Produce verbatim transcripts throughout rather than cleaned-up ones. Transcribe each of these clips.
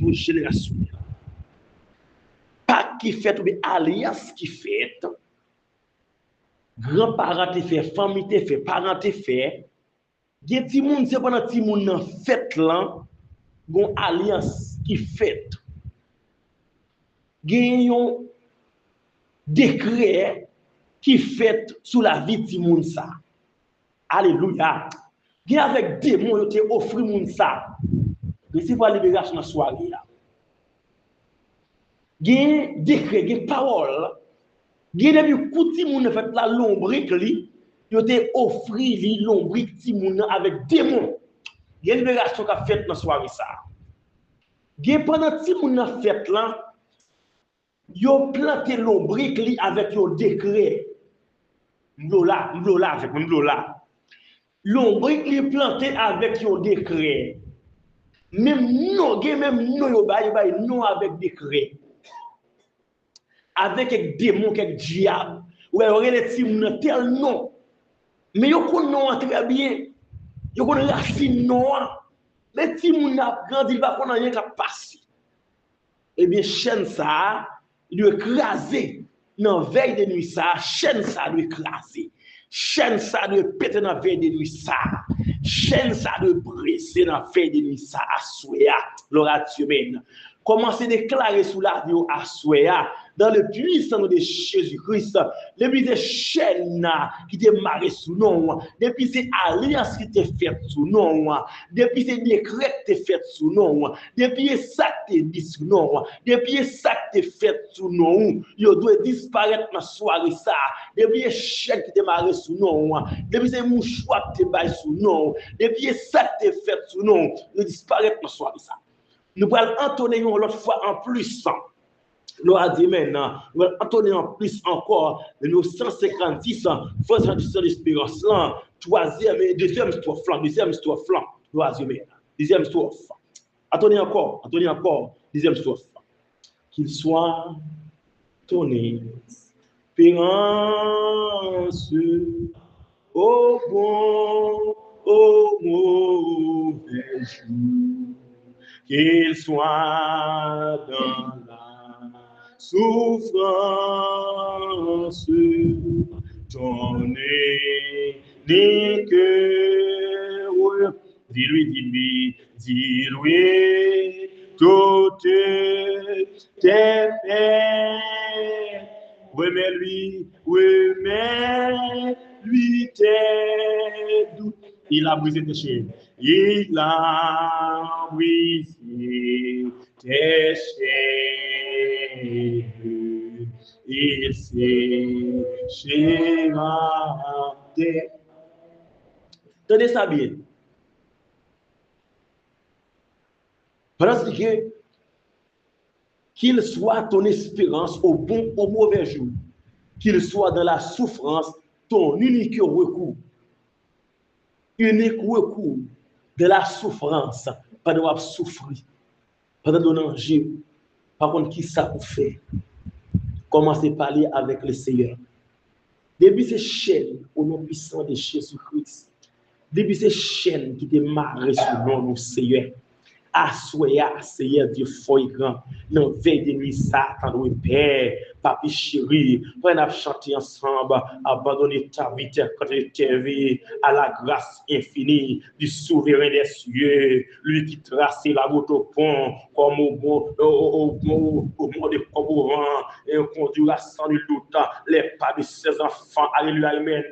pou jenerasyon yo. Pak ki fèt oubyen alyans ki fèt, granparan te fè, fanmi te fè, paran te fè. Gen timoun, se pandan timoun nan fèt lan, gon alyans ki fèt. Gen yon dekrè ki fèt sou lavi timoun sa. Alelouya! Gen avèk demon yo te ofri moun sa. Resevwa liberasyon nan sware a. Gen dekrè, gen pawòl. Gen depi kou timoun nan fèt la, lonbrik li, yo te ofri li lonbrik timoun nan avèk demon. Gen liberasyon k ap fèt nan sware sa. Gen pandan timoun nan fèt lan, yo plante lonbrik li avèk yon dekrè. M vle w la, m vle w la avèk mwen, m vle w la. Lonbrik li plante avèk yon dekrè. Menm non, gen menm non yo bay, yo bay non avèk dekrè. Avèk kèk demon, kèk dyab. Ou wè, yo rele timoun nan tèl non. Men yo konn non an trè byen. Yo konn rasin non an. Men timoun nan ap grandi, li pa konn anyen k ap pase. Ebyen, chèn sa a, li dwe kraze nan vèy de nwi sa a, chèn sa a dwe kraze. Chèn sa a dwe pete nan vèy de nwi sa a. Chèn sa a dwe brize nan vèy de nwi sa a, aswè a. Gloire à Dieu, men. Kòmanse deklare sou lavi w aswè a, dans le puissant nom de Jésus-Christ. Depi se chèn nan ki te mare sou non w, depi se alyans ki te fèt sou non w, depi se dekrè ki te fèt sou non w, depi e sa k te di sou non w, depi e sa k te fèt sou non w, yo dwe disparèt nan sware sa a. Depi e chèn ki te mare sou non w, depi se mouchwa ki te bay sou non w, depi e sa k te fèt sou non w, yo disparèt nan sware sa a. Nou pral antone yon lòt fwa anplis. Gloire à Dieu, men. Nou pral antone anplis ankò, nimewo san senkannsis, Fwa, San Esperans lan, twazyèm, e dezyèm stwòf lan, dezyèm stwòf lan. Gloire à Dieu, men. Dezyèm stwòf. Antone ankò, antone ankò, dezyèm stwòf. Qu'il soit ton espérance au bon, au mauvais jour, qu'il soit dans la souffrance, ton unique Dis-lui, dis-lui, dis-lui toutes tes peines. Remets-lui, remets-lui tes doutes. Il a brisé tes chaînes. Il a brisé tes chaînes. Il séchera tes... Tande sa byen. Pandan se ke, qu'il soit ton espérance au bon, au mauvais jour, qu'il soit dans la souffrance ton unique recours. Unique recours dans la souffrance, pandan w ap soufri, pandan w nan danje, pa konn kisa pou fè. Kòmanse pale avèk le Seyè. Depi se chèn, o non pwisan de Jezi Kris, depi se chèn ki te mare sou non nou, Seyè, aswè a, Seyè Dye fò e gran, nan vèy de nwi sa a, tann repè, papi cheri, pandan n ap chante ansanm, abandonner ta vie, tes craintes, tes vies à la grâce infinie du souverain des cieux, lui qui trace la route au bon, comme au bon, au, au, au bon, au monde comme au vent, et conduira sans nul doute les pas de ses enfants. Alléluia, amen.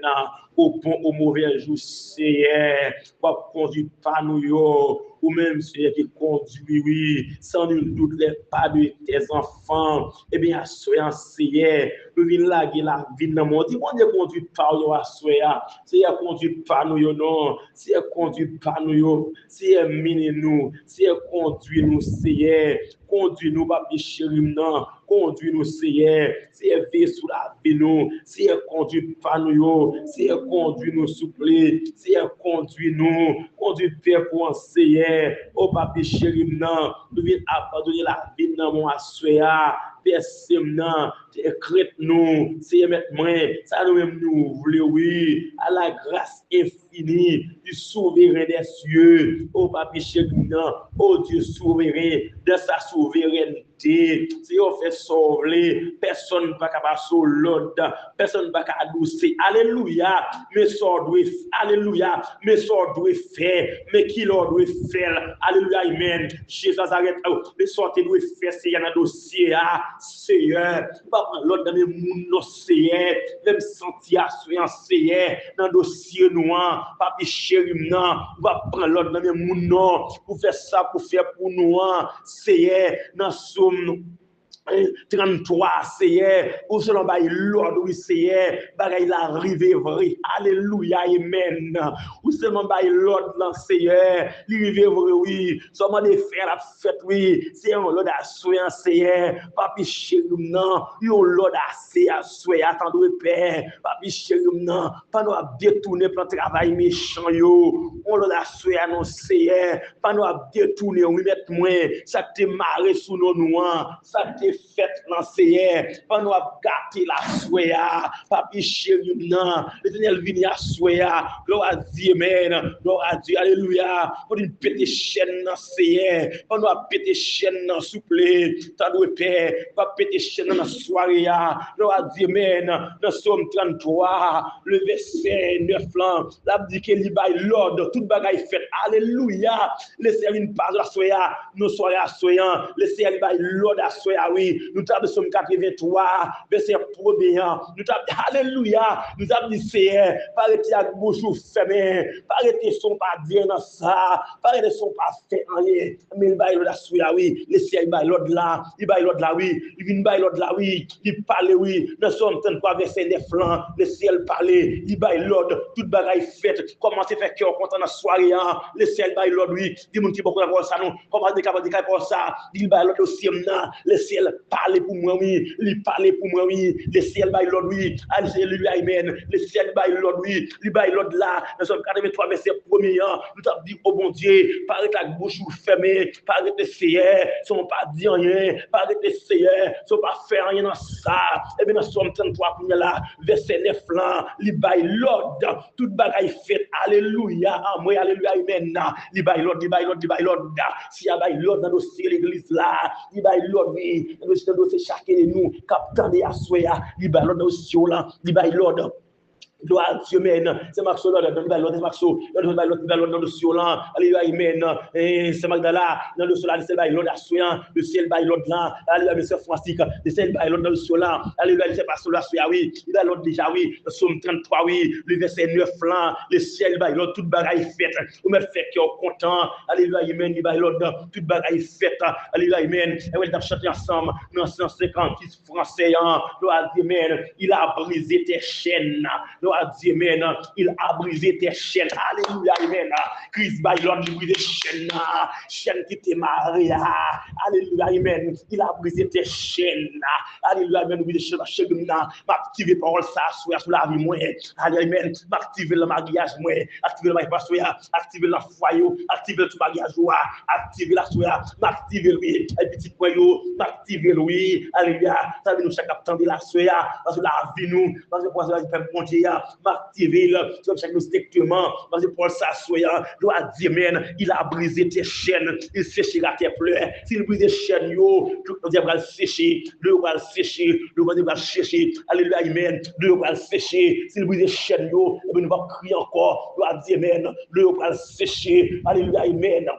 Au bon, au mauvais jour, Seyè, w ap kondui pa nou yo. Ou menm, Seyè, ki kondui, wi, sans nul doute les pas de tes enfants. Ebyen, aswè an, Seyè, nou vin lage lavi n nan men w. Di Bondye kondui pa w yo aswè a. Seyè, kondui pa nou yo non. Seyè, kondui pa nou yo. Seyè, mennen nou. Seyè, kondui nou, Seyè. Kondui nou, papi cheri m nan. Kondui nou, Seyè. Seyè, veye sou lavi nou. Seyè, kondui pa nou yo. Seyè, kondui nou, souple. Seyè, kondui nou. Kondui pèp ou an, Seyè. O, papi cheri m nan. Nou vin abandone lavi n nan men w aswè a. Pèse m nan. Krent nou. Seyè, mèt mwen. Sa nou menm nou vle, wi. À la grâce infinie fini, li souveren dè sye. O papi cheri m nan, o Dye souveren, dans sa souveraineté. Senyè, w fè sa w vle, pèsonn pa ka pase w lòd, pèsonn pa ka adousi. Alelouya! Men sa w dwe, alelouya! Men sa w dwe fè, men kilè w dwe fè l. Alelouya, amèn. Jezi Nazarèt, men sa w te dwe fè, Senyè, nan dosye a, Senyè. Ou pa pran lòd nan men moun non, Senyè. Fè m santi aswè an, Senyè, nan dosye nou an, papi cheri m nan, ou pa pran lòd nan men moun non, pou fè sa pou fè pou nou an, Senyè, nan Sòm tranntwa, Senyè, ou sèlman bay lòd, wi, Senyè, bagay la rive vre. Alelouya, amèn. Ou sèlman bay lòd lan, Senyè, li rive vre, wi. Sa w mande fè, l ap fèt, wi. Se yon lòd aswè an, Senyè. Papi cheri m nan, yon lòd ase aswè a, tandre pè. Papi cheri m nan, pandan w ap detounen plan travay mechan yo, yon lòd aswè a non, Senyè. Pandan w ap detounen, wi, mèt mwen, sa k te mare sou non nou an, sa k te fèt lan, Senyè. Pandan w ap gate l aswè a, papi cheri m nan, Letènèl vini aswè a. Glwa a Dye, amèn. Glwa a Dye, alelouya. Pou vin pete chèn nan, Senyè. Pandan w ap pete chèn nan, souple, tandre pè, w ap pete chèn nan nan sware a. Glwa a Dye, amèn. Nan Sòm tranntwa, le vèsè nèf lan, l ap di ke li bay lòd, tout bagay fèt. Alelouya! Lesenyè vin pase aswè a, nan sware aswè an. Lesenyè li bay lòd aswè a, wi. Nou t ap Sòm katrevenntwa, vèsè premye an. Nou t ap, alelouya! Nou t ap di, Senyè, pa rete ak bouch ou fèmen. Pa rete san w pa di anyen nan sa. Pa rete san w pa fè anyen. Men li bay lòd aswè a, wi. Lesyèl bay lòd la. Li bay lòd la, wi. Li vin bay lòd la, wi. Li pale, wi. Nan Sòm tranntwa, vèsè nèf lan, Lesyèl pale. Li bay lòd. Tout bagay fèt. Kòmanse fè kè w kontan nan sware a. Lesyèl bay lòd, wi. Gen moun ki poko nan pawòl sa, non. Kòmanse dekapase, dekapase pawòl sa. Li bay lòd dosye m nan. Lesyèl pale pou mwen, wi. Li pale pou mwen, wi. Lesyèl bay lòd, wi. Alelouya, amèn. Lesyèl bay lòd, wi. Li bay lòd la. Nan Sòm katrevenntwa, vèsè premye an, nou t ap di, o Bondye, pa rete ak bouch ou fèmen. Pa rete, Seyè, san w pa di anyen. Pa rete, Seyè, san w pa fè anyen nan sa. Ebyen, nan Sòm tranntwa, kounye a la, vèsè nèf lan, li bay lòd. Tout bagay fèt. Alelouya. Amwey, alelouya, amèn. Li bay lòd, li bay lòd, li bay lòd. Si a bay lòd nan dosye legliz la, li bay lòd, wi. Nan dosye, nan dosye chak de nou k ap tande aswè a, li bay lòd nan dosye w lan, li bay lòd. Glwa a Dye, amèn. Sè Maxo, lòd, li bay lòd, Sè Maxo, lòd, li bay lòd, li bay lòd nan dosye w lan. Alelouya, amèn. Eh, Sè Magdala, nan dosye w la, Lesyèl bay lòd aswè an. Lesyèl bay lòd lan. Alelouya, Mesye Fransik, Lesyèl bay lòd nan dosye w lan. Alelouya, Lesyèl pase w la aswè a, wi. Li bay lòd deja, wi. Nan Sòm tranntwa, wi. Li vèsè nèf lan. Lesyèl bay lòd, tout bagay fèt. Ou mèt fè kè w kontan. Alelouya, amèn. Li bay lòd, tout bagay fèt. Alelouya, amèn. E wè, n ap chante ansanm nan san senkannsis fransè an. Glwa a Dye, amèn. Il a brisé tes chaînes. Glwa a Dye, amèn. Il a brisé tes chaînes. Alelouya, amèn. Kris bay lòd, li brize chèn nan. Chèn ki te mare a. Alelouya, amèn. Il a brisé tes chaînes. Alelouya, amèn. Li brize chèn nan, chèn nan. M aktive pawòl sa aswè a sou lavi mwen. Alelouya, amèn. M aktive l nan maryaj mwen. Aktive l nan maryaj mwen aswè a. Aktive l nan fwaye w. Aktive l sou maryaj ou a. Aktive l aswè a. M aktive l, wi. Ay pitit mwen yo. M aktive l, wi. Alelouya. Sa vle di nou chak ap tande l aswè a. Paske lavi nou. Paske pwazon lavi pèp Bondye a. M aktive l. Se chak nou strikteman. Paske pawòl sa aswè a. Glwa a Dye, amèn. Il a brisé tes chaînes. Il séchera tes pleurs. Si l brize chèn yo, tout dyab pral seche. Dlo yo pral seche. Dlo yo pral seche. Alelouya, amèn. Dlo yo pral seche. Si l brize chèn yo, ebyen nou p ap kriye ankò. Glwa a Dye, amèn. Dlo yo pral seche. Alelouya, amèn.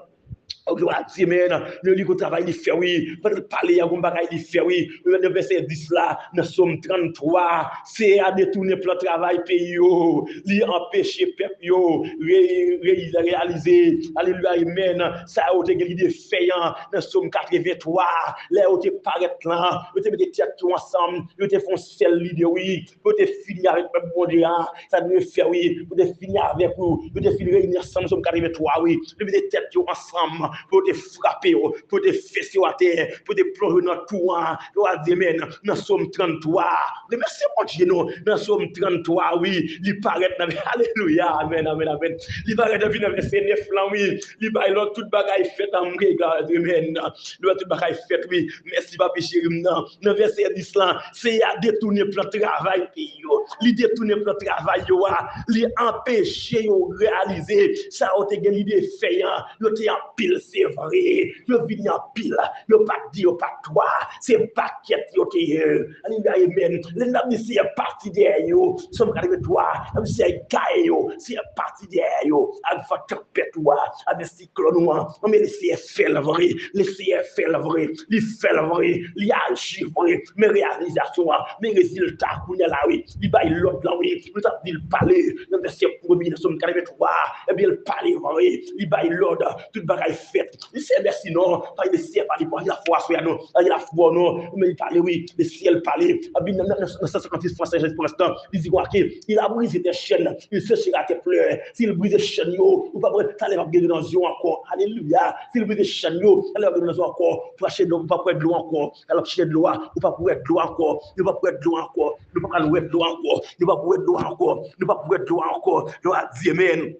O, glwa a Dye, amèn. Nou li gon travay li fè, wi. Pandan l pale a, gon bagay li fè, wi. Nou nan vèsè dis la, nan Sòm tranntwa. Seyè a detounen plan travay peyi yo. Li anpeche pèp yo re-, re-, reyalize. Alelouya, amèn. Sa yo te gen lide fè an nan Sòm katrevenntwa. Lè yo te parèt lan, yo te mete tèt yo ansanm. Yo te fè yon sèl lide, wi. Pou te fini avèk pèp Bondye a, sa nou fè, wi. Pou te fini avèk ou, pou te fini reyini ansanm, Sòm katrevenntwa, wi. Yo mete tèt yo ansanm, pou yo te frape yo, pou yo te fese yo atè, pou yo te plonje yo nan twou a. Glwa a Dye, men, nan Sòm tranntwa. Remèsye Bondye, non, nan Sòm tranntwa, wi, li parèt nan, alelouya, amèn, amèn, amèn. Li parèt epi nan vèsè nèf lan, wi, li bay lòd tout bagay fèt, amèn, glwa a Dye, men. Li bay tout bagay fèt, wi. Mèsi, papi cheri m nan. Nan vèsè dis lan, Seyè a detounen plan travay peyi yo. Li detounen plan travay yo a. Li anpeche yo reyalize sa yo te gen lide fè an. Yo te anpil, se vre. Yo vini anpil. Yo pa t de, yo pa t twa. Se pakèt yo te ye. Alelouya, amèn. Lè n ap di Seyè pati dèyè yo, Sòm katrevenntwa, n ap di Seyè gaye yo. Seyè pati dèyè yo. Ak van tanpèt ou a, avè siklòn ou an. Men Leseyè fè l vre. Leseyè fè l vre. Li fè l vre. Li aji vre. Men reyalizasyon an, men rezilta kounye a la, wi. Li bay lòd lan, wi. Nou t ap di l pale nan vèsè premye nan Sòm katrevenntwa. Ebyen, l pale vre. Li bay lòd. Tout bagay fèt. Li se mèsi non. Pa Leseyè pale pou lafwa aswè a non. Lafwa non. Men li pale, wi. Leseyè pale. Ebyen, nan, nan, nan san senkannsis fwa Sen Jan Espérans lan, li di konsa ke il a brisé tes chaînes, il séchera tes pleurs. Si l brize chèn yo, ou p ap wè, talè p ap gen dlo nan zye w ankò. Alelouya. Si l brize chèn yo, talè p ap gen dlo nan zye w ankò. Ou p ap chèche dlo, ou p ap wè dlo ankò. Talè w ap chèche dlo a, ou p ap wè dlo ankò. Yo p ap wè dlo ankò. Yo p ap wè dlo ankò. Yo p ap wè dlo ankò. Yo p ap wè dlo ankò. Yo a di, men.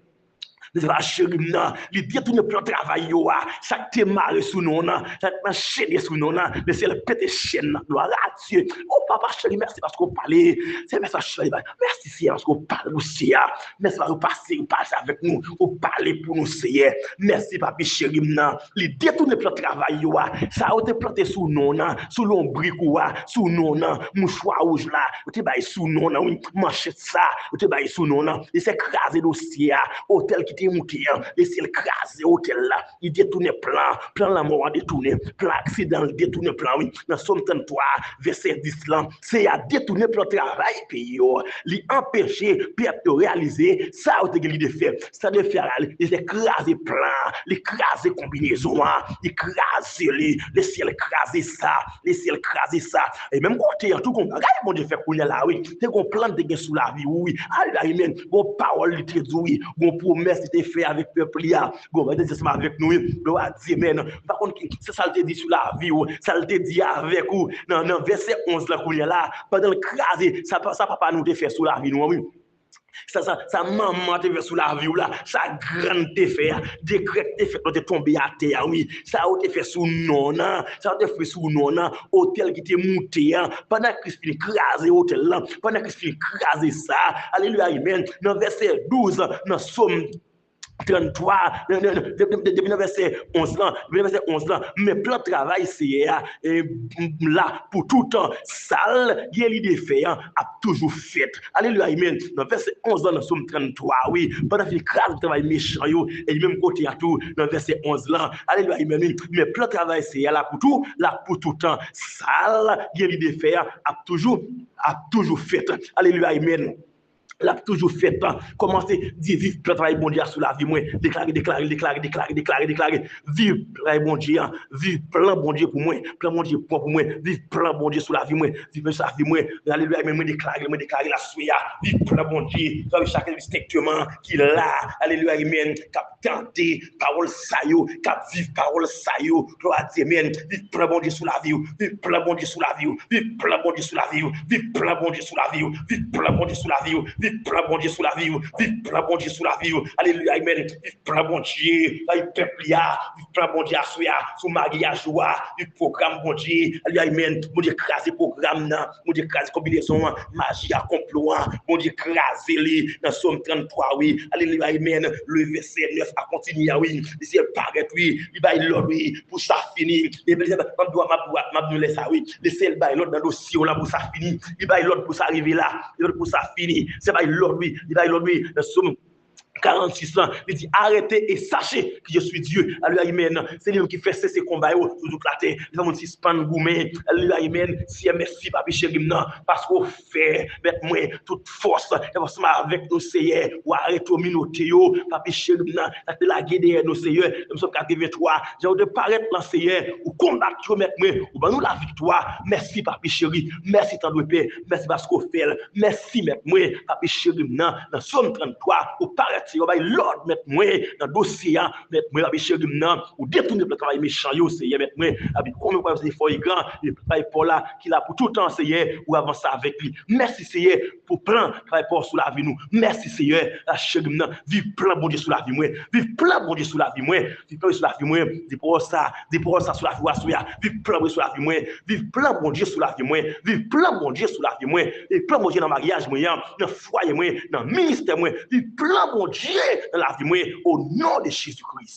Mesye pa cheri m nan, li detounen plan travay yo a. Sa k te mare sou non nan, sa k te anchene sou non nan, Leseyè pete chèn nan. Glwa a Dye. O papa cheri, mèsi paske w pale. Se mèsi cheri. Mèsi Seyè paske w pale pou Seyè. Mèsi paske w pase, w pase avèk nou. Ou pale pou nou Seyè. Mèsi papi cheri m nan. Li detounen plan travay yo a. Sa yo te plante sou non nan, sou lonbrik ou a, sou non nan, mouchwa wouj la, yo te bay sou non nan, wi, manchèt sa, yo te bay sou non nan. Leseyè kraze dosye a, otèl ki te moute an, Leseyè kraze otèl la. Li detounen plan, plan lanmò an detounen, plan aksidan an detounen plan, wi. Nan Sòm tranntwa, vèsè dis lan, Seyè a detounen plan travay peyi yo. Li anpeche pèp yo reyalize sa yo te gen lide fè. Sa yo te fè a, li te kraze plan, li kraze konbinezon an, li kraze li, Leseyè kraze sa, Leseyè kraze sa. E menm kote an tou, gon bagay Bondye fè kounye a la, wi. Te gon plan te gen sou lavi w, wi. Alelouya, amèn. Gon pawòl li te di w, wi. Gon pwomès li te fè avèk pèp li a. Gon bagay li te di ansanm avèk nou, wi. Glwa a Dye, amèn. M pa konn ki, se sa l te di sou lavi w, sa l te di avèk ou nan, nan vèsè onz lan kounye a la. Pandan l kraze, sa, sa papa nou te fè sou lavi nou an, wi. Sa, sa, sa manman te fè sou lavi w la, sa grann te fè a, dekrè k te fèt lan te tonbe atè a, wi. Sa yo te fè sou non nan, sa yo te fè sou non nan, otèl ki te moute an, pandan Kris fin kraze otèl lan, pandan Kris fin kraze sa, alelouya, amèn. Nan vèsè douz, nan Sòm tranntwa, nan, nan, nan, depi, depi, depi nan vèsè onz lan, depi nan vèsè onz lan, men plan travay Seyè a, e, m, m la pou toutan. Sa l gen lide fè an ap toujou fèt. Alelouya, amèn. Nan vèsè onz lan, nan Sòm tranntwa, wi. Pandan fin kraze travay mechan yo, e li menm kote a tou, nan vèsè onz lan. Alelouya, amèn, wi. Men plan travay Seyè a la pou tou, la pou toutan. Sa l gen lide fè an ap toujou, ap toujou fèt. Alelouya, amèn. L ap toujou fèt. Kòmanse di, viv plan travay Bondye a sou lavi mwen. Deklare, deklare, deklare, deklare, deklare, deklare. Viv travay Bondye an. Viv plan Bondye pou mwen. Plan Bondye pran pou mwen. Viv plan Bondye sou lavi mwen. Viv plan sou lavi mwen. Alelouya, men mwen deklare, mwen deklare l aswè a. Viv plan Bondye. Viv chak enspektèman ki la. Alelouya, amèn. K ap tande pawòl sa yo, k ap viv pawòl sa yo. Glwa a Dye, amèn. Viv plan Bondye sou lavi w. Viv plan Bondye sou lavi w. Viv plan Bondye sou lavi w. Viv plan Bondye sou lavi w. Viv plan Bondye sou lavi w. Viv plan Bondye sou lavi w. Viv plan Bondye sou lavi w. Alelouya, amèn. Viv plan Bondye. Bay pèp li a. Viv plan Bondye aswè a. Sou maryaj ou a. Viv pwogram Bondye. Alelouya, amèn. Bondye kraze pwogram nan. Bondye kraze konbinezon an, maji a, konplo an. Bondye kraze li nan Sòm tranntwa, wi. Alelouya, amèn. Le vèsè nèf a kontinye a, wi. Li se parèt, wi. Li bay lòd, wi, pou sa fini. E Bondye, m ap, m ap, m ap di w lè sa, wi. Li se l bay lòd nan dosye w la pou sa fini. Li bay lòd pou sa rive la. Li bay lòd pou sa fini. Se bay lòd, wi. Li bay lòd, wi. Nan Sòm karannsis lan, li di, arrêtez et sachez que je suis Dieu. Alelouya, amèn. Se li menm ki fè sese konba yo sou tout latè. Li fè moun sispann goumen. Alelouya, amèn. Seyè, mèsi, papi cheri m nan, paske w fè, mèt mwen, tout fòs, fè fòs ansanm avèk nou, Seyè. W arete yo, menote yo, papi cheri m nan, sa k te lage dèyè nou, Seyè. Nan Sòm katrevenntwa, jan yo te parèt lan, Seyè, ou konbat yo, mèt mwen, ou ban nou laviktwa. Mèsi, papi cheri. Mèsi, tandrepè. Mèsi paske w fè l. Mèsi, mèt mwen, papi cheri m nan, nan Sòm tranntwa, ou parèt Seyè, bay lòd, mèt mwen, nan dosye a, mèt mwen, papi cheri m nan, ou detounen plan travay mechan yo, Seyè, mèt mwen, papi, konbyen pwofèt Paul Egan, li bay Paul la, ki la pou tout tan, Seyè, ou avanse avèk li. Mèsi, Seyè, pou plan travay Paul sou lavi nou. Mèsi, Seyè, a cheri m nan, viv plan Bondye sou lavi mwen, viv plan Bondye sou lavi mwen, viv plan Bondye sou lavi mwen, di pawòl sa, di pawòl sa sou lavi w aswè a, viv plan Bondye sou lavi mwen, viv plan Bondye sou lavi mwen, viv plan Bondye sou lavi mwen, viv plan Bondye nan maryaj mwen an, nan fwaye mwen, nan ministè mwen, viv plan Bondye nan lavi mwen, o non de Jezi Kris.